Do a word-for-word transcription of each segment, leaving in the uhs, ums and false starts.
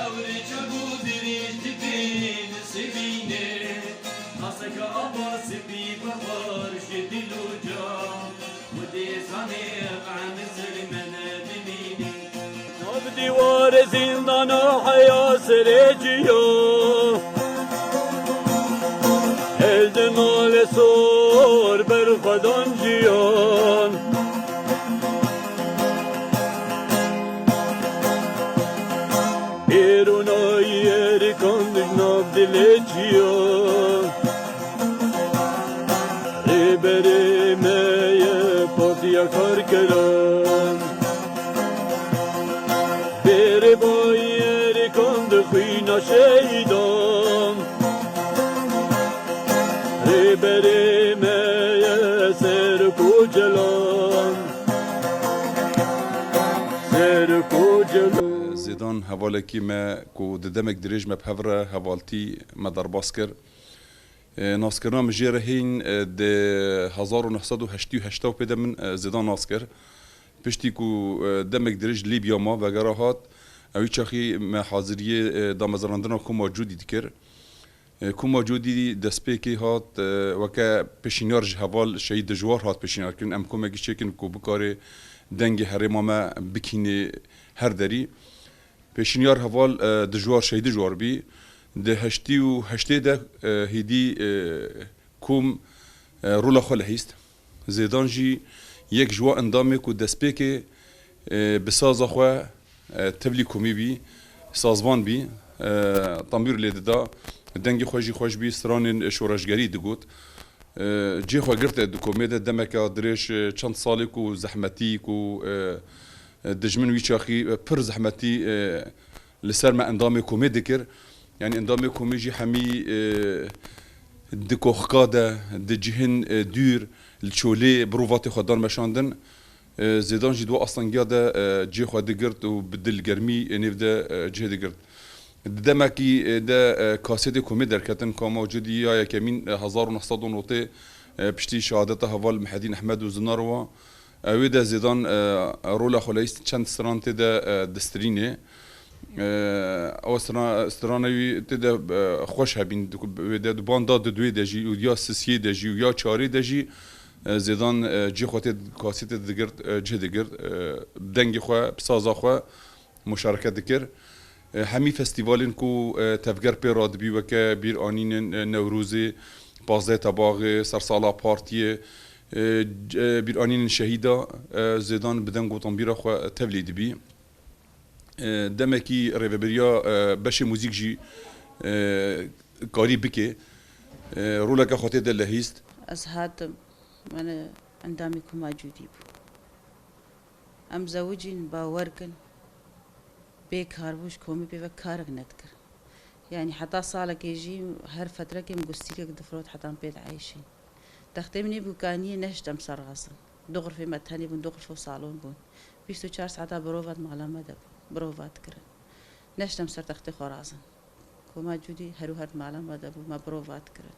Ewrê çav û dirêj dibîn sivînê, qaseke ava spî bixwar ji dil û can. Xwedê zanê qehm zilme nedibînê. Nav dîwarê zîndana heya serê ciya, hêl di malê sor ber xwedan jiyan. Bêrûnayî êrikan di nav dilê çiya. Rêberê me ye Partiya Karkeran. Bêrê bayê êrikan di xwîna şehîdan. Rêberê me ye Serok Ocalan. Serok Ocalan. Zêdan hevalekî me ku di demek dirêj me bi hev re hevaltî me derbas kir. E, naskirina min jê re hîn, e, di hezar û neh sed û heştê û heşt pê de min, e, Zêdan nas kir. Piştî ku, e, demek dirêj Lîbya ma vegera hat, ew çaxî me haziriyê, e, damezrandina Koma Cûdî dikir. E, Koma Cûdî destpêkê hat, e, weke pêşînyar ji heval Şehîd Dijwar hat pêşînyarkirin. Em komekî çêkin ku bikare dengê herêma me bikînê her derî. Pêşînyar heval, e, Dijwar Şehîd Dijwar bî. Di heştê û heştê de, e, hêdî, e, kom, e, rola xwe lehîst. Zêdan jî yek ji wan endamê ku destpêkê, e, bi saza xwe, e, tevlî komî bî, sazvan bî, e, tambûr lê dida, dengê xwe jî xweş bî, stranên şoreşgerî digot. E, cê xwe girte di komê de demeke dirêj, e, çend salê ku zehmetî, ku, e, e, dijmin wî çaxî, e, pir zehmetî, e, li ser me endamê komê dikir. Yanî endamê komê jî hemî, e, di koxka de, di cihên, e, dûr, li çolê bi rovatê xwe dan meşandin. E, Zêdan jî di wê astengiya de, e, cihê xwe digirt û bi dilgermî, e, nêv de, e, cihê digirt. Di demekî, e, de, e, kasetê komê derketin, Koma Cûdî ya yekemîn, e, hezar û neh sed û notê, e, piştî şehadeta heval Mihedîn Ehmed û Zinarwa, e, wê de Zêdan, e, rola xwe leyîst çend stran tê de, e, distirînê. E, ew stra-, strana wî tê de, e, xweş hebîn, di ku wê de di banda di duê de jî û ya sisiyê de jî û ya çarê de jî, e, Zêdan, e, cihê xwe tê kasetê digirt, e, cih digirt, e, dengê xwe, bi saza xwe muşareke dikir. E, hemî festîvalên ku, e, tevger pê radibî weke bîranînên, e, Newrozê, pazdeh Tebaxê, sersala partiyê, e, c-, e, bîranînên şehîda, e, Zêdan bi deng û tembîra xwe tevlî dibî. E, demekî rêveberiya, e, beşê muzîk jî, e, karî bike. E, roleke xwe tê de lehîst. Ez hatim, min endamî Koma Cûdî bû. Em zewicîn, bawer kin, bê kar bû, ji komî pê ve karek nedikir. Yanî heta salekê jî her fetrekê min gustîrek difirot heta min pê dieyşîn. Textê min ê bûkaniyê nehiştem ser razin. Du xurfê me tenê bûn, du xurf û salon bûn. Bîst û çar saeta birova di mala me de bû. Birova dikirin. Nehiştem ser textê xwe razin. Koma Cûdî her û her di mala me de bû, me birova dikirin.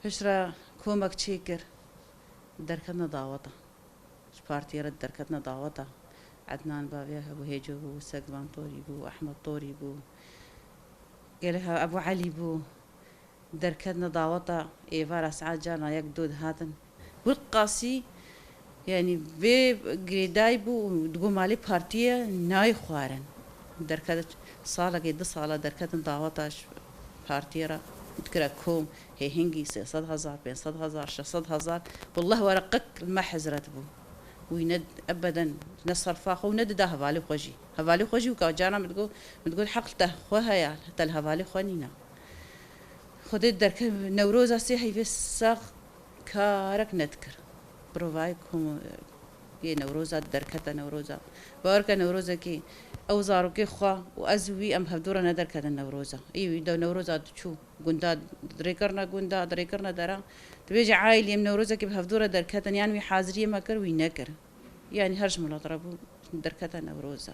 Piştre komek çêkir, derketina daweta. Ji partiyê re derketina daweta. Ednan Baviya hebû, Hêco bû, Segvan Torî bû, Ehmed Torî bû. Gelek he-, Ebû Elî bû. Derketina daweta êvara saet carna yek du dihatin. Wilqasî, yanî vê girêdayî bû û digot malê partiyê nayê xwarin. Derket salekê, du sala derketin daweta ji partiyê re dikire kom, hê hingî sê sed hezar, pênc sed hezar, şeş sed hezar. Wallah wereqek li me hizret bû. Wî ne ebeden ne serfa xwe û ne dida hevalê xwe jî. Hevalê xwe jî wika carna min digot, min digot heq li te xwe heye, te li hevalê xwe nîne. Xwedê derke Newroza sê heyvê sax karek nedikir. Provayê kom yê Newroza derkete Newroza. Bawer ke Newrozekî ew zarokê xwe û ez û wî em hevdû re nederketin Newroza. Î wî de Newroza diçû gunda, dirêkirine gunda, dirêkirine dera. Dibêje aîlî em Newrozekî bi hevdû re derketin, yan wî haziriyê me kir, wî nekir. Yanî her ji milat re bû derkete Newroza.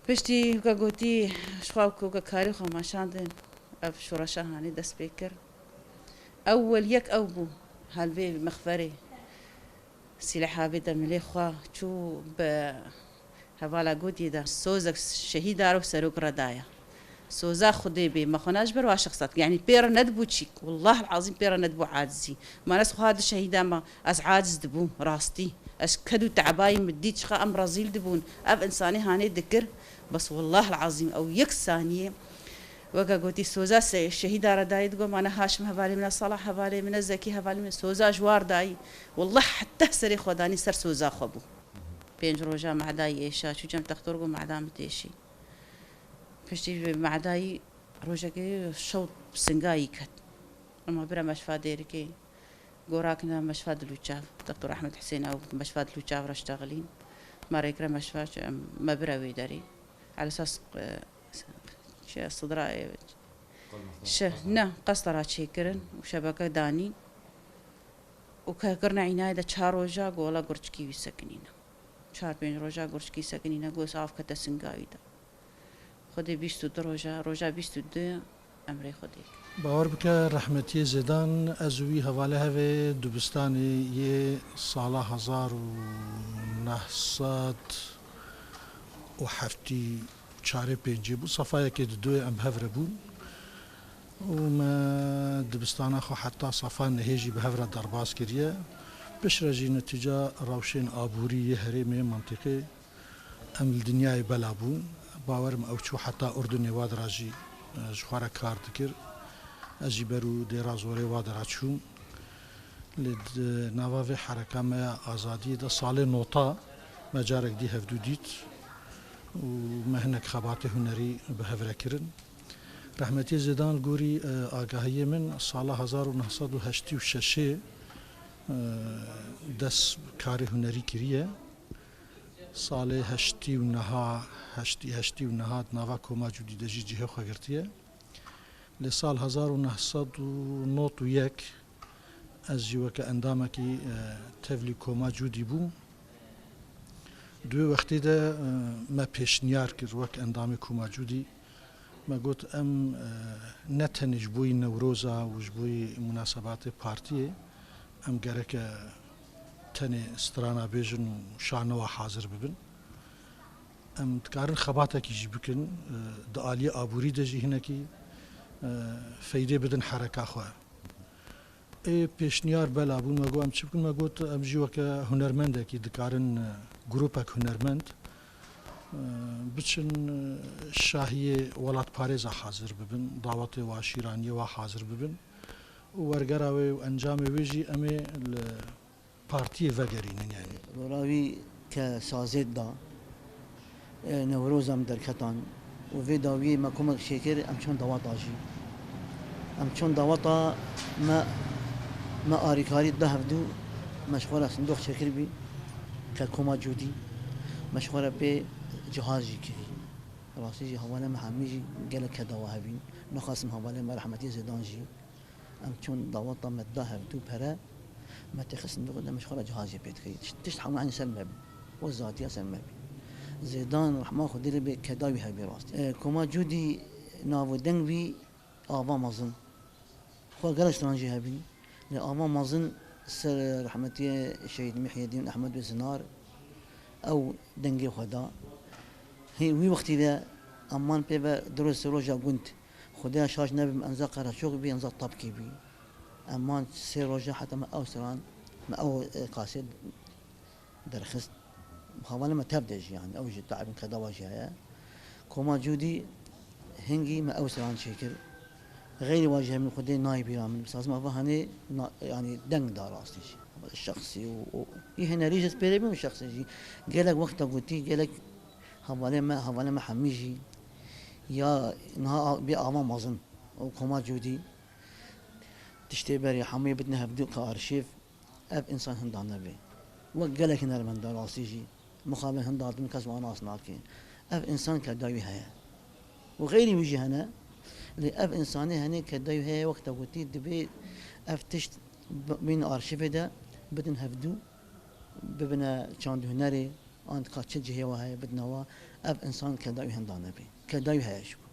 Piştî weke gotî, ji xwe weke karî xwe meşandin, ev şoreşa hanê dest pê kir. Ewwel yek ew bû, hal vê mexferê sîleha vê demilê xwe çû bi Hevala gotiyê de sozek şehîdar û serok re daye. Soza Xwedê bê, me xwe ne ji ber wa şexsat. Yanî pê re nedibû çîk. Wallah el azîm pê re nedibû acizî. Ma ez xwe di şehîda me, ez aciz dibûm, rastî. Ez ked û tebayî min dît çiqa em rezîl dibûn. Ev însanê hanê dikir. Bes wallah el azîm ew yek saniyê. Weke gotî soza se-, şehîda re dayî digot, ma ne Haşim hevalê min e, Salah hevalê min e, Zekî hevalê min e. Soza ji war dayî. Wallah heta serê xwe danî ser soza xwe bû. Pênc roja mehdayî êşa, çû cem textor got mehda min têşî. Piştî vê mehdayî rojekê şew singayî ket. Ema bira meşfa dêrikê. Gorakine meşfa dilûçav. Textor Ehmed Husên ew meşfa dilûçav re ştexilîn. Me rêkire meşfa ç-, me bire wê derê. Elesas, e, çi sidra, e, şe-, ne, qestera çêkirin û şebeke danîn. Û ke kirine înayê de çar roja, gola gurçikî wî sekinîne. Çar pênc roja gurçikî sekinîne, goz av kete singa wî de. Xwedê bîst û du roja, roja bîst û du emrê Xwedê. Bawer bike, rehmetiyê Zêdan, ez û wî hevale hevê dibistanê yê sala hezar û neh sed û heftî û çarê pêncê bû. Safa yekê di duyê em bi hev re bûn. Û me dibistana xwe heta safa nehê jî bi hev re derbas kiriye. Piştre jî netîca rewşên aborî yê herêmê, mintîqê, em li dinyayê bela bûn. Bawer im ew çû heta Urdunê, wa dira jî, e, ji xwe re kar dikir. Ez jî ber û dêra zorê wa dira çûm. Lê di nava vê hereka me ya azadiyê de salê nota me carek dî hevdû dît û me hinek xebatê hunerî bi hev re kirin. Rehmetiyê Zêdan li gorî, e, agahiyê min sala hezar û neh sed û heştê û şeşê, e, dest karê hunerî kiriye. Salê heştê û neha, heştê, heştê û neha di nava Koma Cûdî de jî cihê xwe girtiye. Lê sal hezar û neh sed û nod û yek ez jî weke endamekî, e, tevlî Koma Cûdî bûm. Di wê wextê de, e, me pêşniyar kir wek endamê Koma Cûdî. Me got, em, e, ne tenê ji bo yî Newroza û ji bo yî munasebatê partiyê, em gereke tenê strana bêjin û şanewa hazir bibin. Em dikarin xebatekî jî bikin, e, di aliyê aborî de jî hinekî, e, feydê bidin hereka xwe. Ê pêşniyar bela bûn, me got, em çi bikin? Me got, em jî weke hunermendekî dikarin, e, grûpek hunermend, e, biçin, e, şahiyê welatparêza hazir bibin, dawetê wa, şîraniyê wa hazir bibin û wergera wê û encamê wê jî em ê li partiyê vegerînin, yanî. Rora wî ke sazêt da, e, Newroz em derketan û vê dawiyê me komek çêkir, em çûn daweta jî. Em çûn daweta me, me arîkarî da hevdû, me ji xwe re sindoq çêkiribî ke Koma Cûdî, me ji xwe re pê cihaz jî kirî. Rastî jî hevalê me hemî jî gelek kedawa hebîn. Nexasim hevalê me rehmetî Zêdan jî. Em çûn daweta me da hevdû pere, me têxistin dixwe de me ji xwe re cihazê pê dikirî. Tişt, tişt hemû enî ser me bî. Wek zatiya ser me bî. Zêdan rehma Xwedê lê bê keda wî hebî rast. E, Koma Cûdî nav û deng wî ava mezin. Xwe gelek stran jî hebîn. Lê ava mezin ser rehmetiyê Şehîd Mihyedîn Ehmed û Zinar ew dengê xwe da. Hê wî wextî de eman pê ve du roj sê roja gund. Xwedê şaş nebim, enza Qereçok bî, enza Tapkî bî. Em man sê roja heta me ew stran, me ew, e, kasê derxist. Hevalê me tev de jî, yanî ew jî tabîn kedawa jî heye. Koma Cûdî hingî me ew stran çêkir. Xeyrî wa jî hemî Xwedê nayê bîra min. Sazim ava hanê na-, yanî deng da rastî jî. Şexsî û, û, yê hunerî jî ez pêre bîm û şexsî jî. Gelek wexta gotî, gelek hevalê me, hevalê me hemî jî ya niha a-, bê ava mezin. Û Koma Cûdî, tiştê berê hemûyê bidine hevdû ka arşîv, ev însan hinda nebe. Wek gelek hunermend e rastî jî, mixabin hinda hatin kes wan nas nake. Ev însan keda wî heye. Û xeyrî wî jî hene, lê ev însanê henê keda wî heye, wek te gotî, divê ev tişt bi-, bîn arşîvê de bidin hevdû, bibine çand û hunerê, an ka çi cihê wa heye, bidine wa, ev însan keda wî hinda nebe. Keda wî heye ji bo.